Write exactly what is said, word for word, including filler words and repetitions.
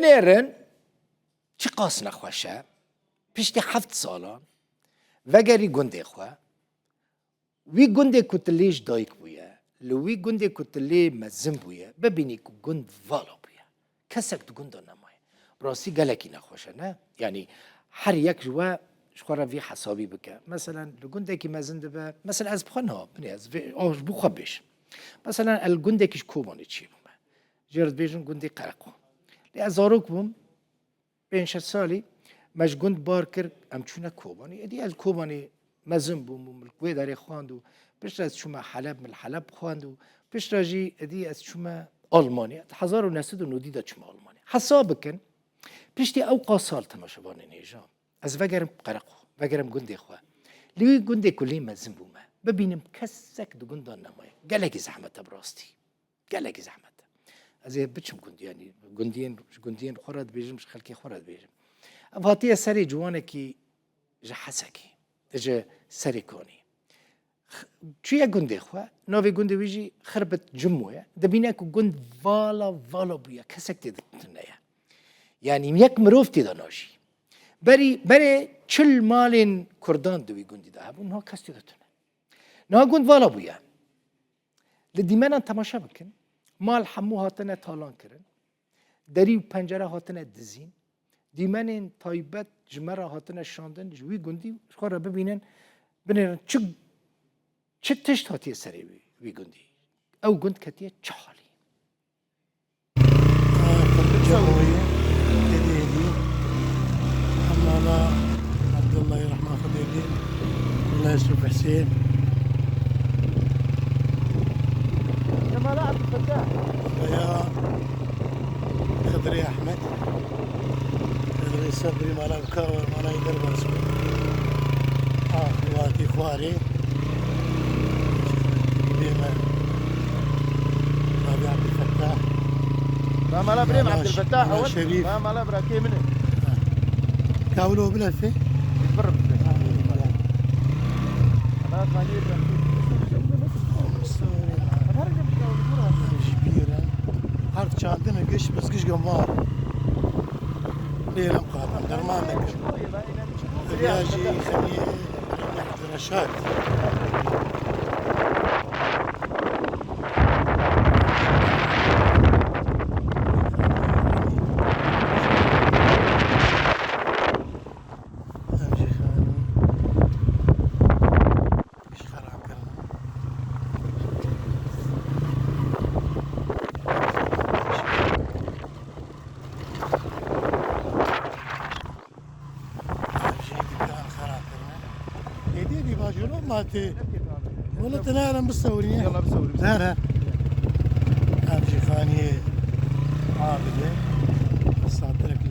Binêrin çiqas nexweş e, piştî heft salan vegerî gundê xwe. Wî gundê ku tu lê ji dayik bûye, li wî gundê ku tu lê mezin bûye, bibînî ku gund vala bûye. Kesek di gunda nemaye. Bi rastî gelekî nexweş e, ne? Yanî her yek ji we ji xwe re vî hesabî bike. Meselen li gundekî mezin dibe, mesela ez bi xwe niha, binê ez vê, ew ji bo xwe bêjim. Meselen ez li gundekî ji Kobanê çêbûme. Jê re dibêjin gundê Qereqo. Lê ez zarok bûm, pênc şeş salî me ji gund bar kir, em çûne Kobanê. Êdî ez li Kobanê mezin bûm û min li wê derê xwend û piştre ez çûme Heleb, min li Heleb xwend û piştre jî êdî ez çûme Almanya. Di hezar û neh sed û nodî de çûme Almanya. Hesab bikin, piştî ew qas sal temaşevanên hêja, ez vegerim Qereqo, vegerim gundê xwe. Li wî gundê ku lê mezin bûme, bibînim kesek di gundan nemaye. Gelekî zehmet e bi rastî. Gelekî zehmet e. Ez ê biçim gundî, yanî gundiyên, ji gundiyên xwe re dibêjim, ji xelkê xwe re dibêjim. Ev hatiye serê ciwanekî ji Hesekê, ji Serêkanî. X-, çûye gundê xwe, navê gundê wî jî Xirbit Cimo ye. Dibîne ku gund vala, vala bûye, kesek tê de tune ye. Yanî yek mirov tê de najî. Berî, berê çil malên Kurdan di wî gundî de hebûn, niha kes tê de tune. Niha gund vala bûye. Li dîmenan temaşe bikin. Mal hemû hatine talan kirin. Derî û pencere hatine dizîn. Dîmenên taybet ji me re hatine şandin, ji wî gundî ji xwe re bibînin, binêrin çi, çi tişt hatiye serê wî, wî gundî. Ew gund ketiye çi halî? Qirbiç Çawoyê, êdî êdî. Hemala Abdullahî Rehma Xwedê bî. Abdullah Yusuf Husên. Hemala Abdulfettah. Veya Xidrê Ehmed. Xidrê Sebrî mala Kawa, mala Derbas bû. Axû hatî xwarê. Bê me. Rabî Abdulfettah. Ba mala birê me Mala Ş-, Abdulfettah Mala ew. Şerîf. Ba mala birakê min e. Kawlo bilefê. Biz bir. Mala Xanî Ebrahîm. Ji bîr e. Her çandine giş, biz giş gemar. Lêrem qatan, derman dikir. Riyajî xemî Reşat. Ev jî dîkan xera kirine. Êdî, êdî bajûro ma tê. Wala te ne aram bisewirî. Yalla bisewirî. Her, her. Ev jî xaniyê Abidê. Satirek